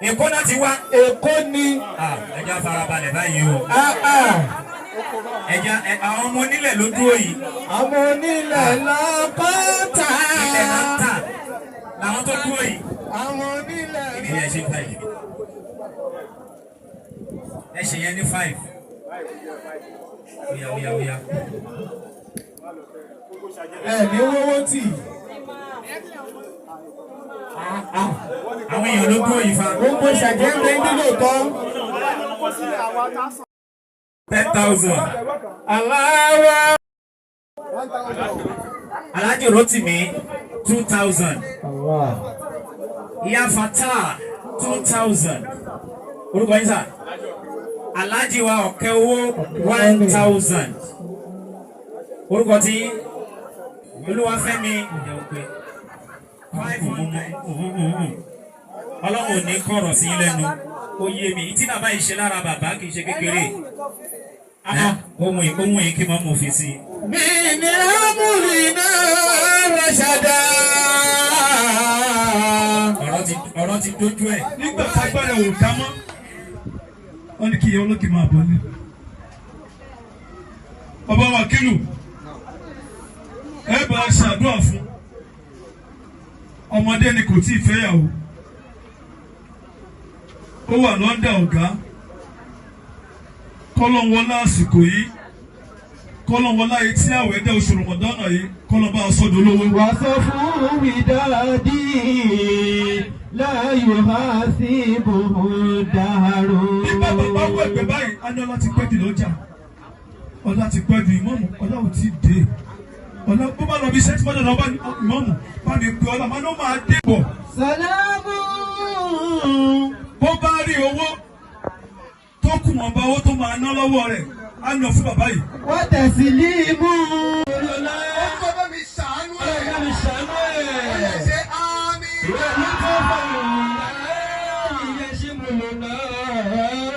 Èkó náà ti wá. Èkó ni. Ah, ẹ jẹ́ á farabalẹ̀ báyìí o. Ah, ah. Ẹ jẹ́ àwọn ọmọ onílẹ̀ ló dúró yìí. Àwọn onílẹ̀ lọ́kọ́ta. Ilẹ̀ náà ń tà làwọn tó dúró yìí. Àwọn onílẹ̀. Ilé ẹ ṣe 5. Ẹ ṣe yẹn ní 5. Oya oya oya. Ẹ ní wọ́wọ́ tì. Àwọn èèyàn ló dúró yìí fa. Gbogbo ṣàjẹ́ ń bẹ ní lóòótọ́. 10,000. Aláwa. Alhaji Rotimi 2,000. Ìyá Fatah 2,000. Orúkọ yín sà. Alhaji wa ọ̀kẹ́ owó 1,000. Orúkọ tí Olúwafẹ́mi 500. Ọlọ́run ò ní kọ̀rọ̀ sí yín lẹ́nu. Ó yé mi. Ìtí bàbá yìí ṣe lára bàbá kì í ṣe kékeré. Ohun yìí kí mọ́ mo fi sí i. من أمرنا رشدا. Ọ̀rọ̀ ti dójú ẹ̀. Nígbà tágbára ò ká mọ́, wọ́n ní kí ìyá olókè máa bọ̀ ní. Bàbá wa kílù ẹ bá a ṣàdúrà fún ọmọdé ni kò tí ì fẹ́yàwó, ó wà lọ́ndà ọ̀gá. Kọ́lọ́wọ́lá àsìkò yìí, kọ́lọ́wọ́lá yìí tí àwẹ̀ dẹ́ oṣù Rọ̀mọ̀dánà yìí, kọ́lọ́ bá a sọ́dọ̀ olówó. وصفوا ودادي لا يحاسبه الدهر. Nígbà bàbá wọ ẹgbẹ́ báyìí, a ní ọlá ti pẹ́ jù lọ́jà, ọlá ti pẹ́ jù. Ìmọ̀mù, ọlá ò tí ì dé. Ọlá bó bá lọ bí iṣẹ́ tí wọ́n dọ̀dọ̀ bá ní ìmọ̀mù bá mi pè ọlá máa ní ó máa dé bọ̀. سلام. Bó bá rí owó tó kù, wọ́n bá owó tó máa ná lọ́wọ́ rẹ̀ á nà fún bàbá yìí. وتسليم. Ó bá mi ṣàánú ẹ̀. Ṣe àmín.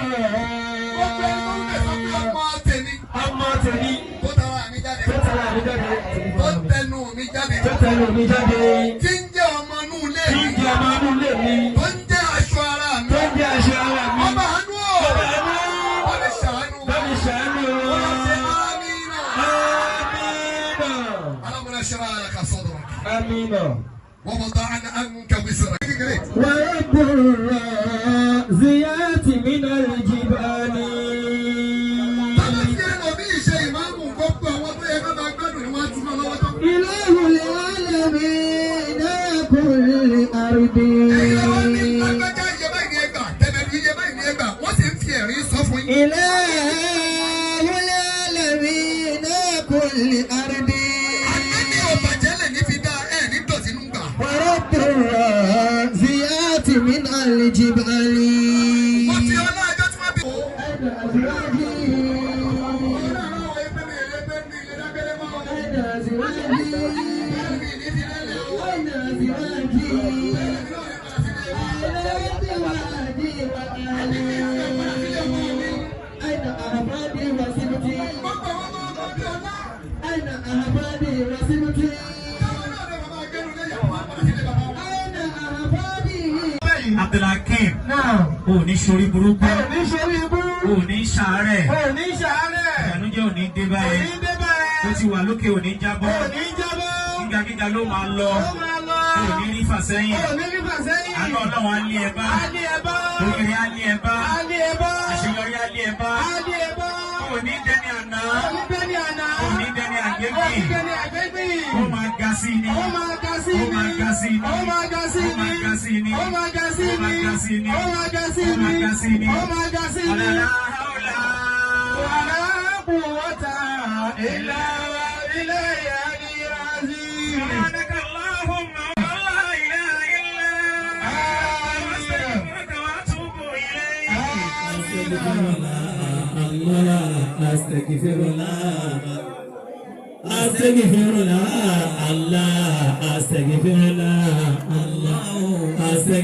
Gbogbo ẹni tó ń bẹ̀ sọ pé ọmọ tèmi. Ọmọ tèmi. Tó tara mi jáde. Tó tara mi jáde. Tó tẹnu mi jáde. Tó tẹnu mi jáde. Tí ń jẹ́ ọmọ inú ilé Tí mi. ń jẹ́ ọmọ inú ilé mi. Tó ń jẹ́ aṣọ ara mi. Tó ń jẹ́ aṣọ ara mi. Ọba àánú o. Ọba àánú. Bá mi ṣàánú. Bá mi ṣàánú. Wọ́n ṣe àmín náà. Àmín. ألم نشرح لك صدرك Àmín. ووضعنا عنك وزرك. Kékeré. ورب الرازيات من الجبال. Bàbá tí ẹ lọ bí ìṣe ìmáàmù, gbogbo àwọn tó yẹ ká máa gbádùn ni wọ́n á túmọ̀ lọ́wọ́ tán. إله العالمين كل أرض. Ẹ̀yin lọ́wọ́ ní lágbájá, iye báyìí ní ẹgbà, tẹ̀mẹ̀dù iye báyìí ní ẹgbà, wọ́n sì ń fi ẹ̀rín sọ fún yín. إله العالمين كل أرض. Àní ò bàjẹ́ lè ní fi dá ẹ̀ ní dọ̀tí nù gbà. ورب الرازيات من الجبال. Wọ́n fi ọlá ẹjọ́ tí wọ́n bí. أين أزواجي؟ أين أزواجي؟ أين أزواجي؟ أين أزواجي وأهلي؟ أين أحبابي وسبتي؟ أين أحبابي وسبتي؟ أين أحبابي؟ Abdulhakeem. نعم. O ò ní sori burúkú. Ní ṣe ibú. O ò ní ṣàárẹ̀. Ò ní ṣàárẹ̀. Ìbànújẹ́ ò ní dé Ò báyìí. ní dé báyìí. Ó ti wà lókè, ò ní jábọ́. Ò ní jábọ́. Gíga gíga ló máa lọ. Ó máa lọ. O ò ní rí fàsẹ́yìn. Ò ní rí fàsẹ́yìn. Àánú Ọlọ́run á lé ẹ bá. Á lé ẹ bá. Oríire á lé ẹ bá. Á lé ẹ bá. Àṣeyọrí á lé ẹ bá. Á lé ẹ bá. O ò ní dẹni àná. Ò ní dẹni àná. O ò ní dẹni Ò ní àgbégbì. dẹni àgbégbì. Ó máa ga sí ni. Ó máa ga sí Ó ni. máa ga sí ni. Ó máa ga sí Ó ni. máa ga sí ni. Ó máa ga sí Ó ni. máa ga sí ni. Ó máa ga sí Ó ni. máa ga sí ni. Ó máa ga sí ni. Ọ̀làlá ọ̀là. ولا قوة إلا بالله العلي العظيم. سبحانك اللهم ولا إله إلا أنت أستغفرك وأتوب إليك. الله أستغفر الله، أستغفر الله، الله أستغفر الله، الله أستغفر.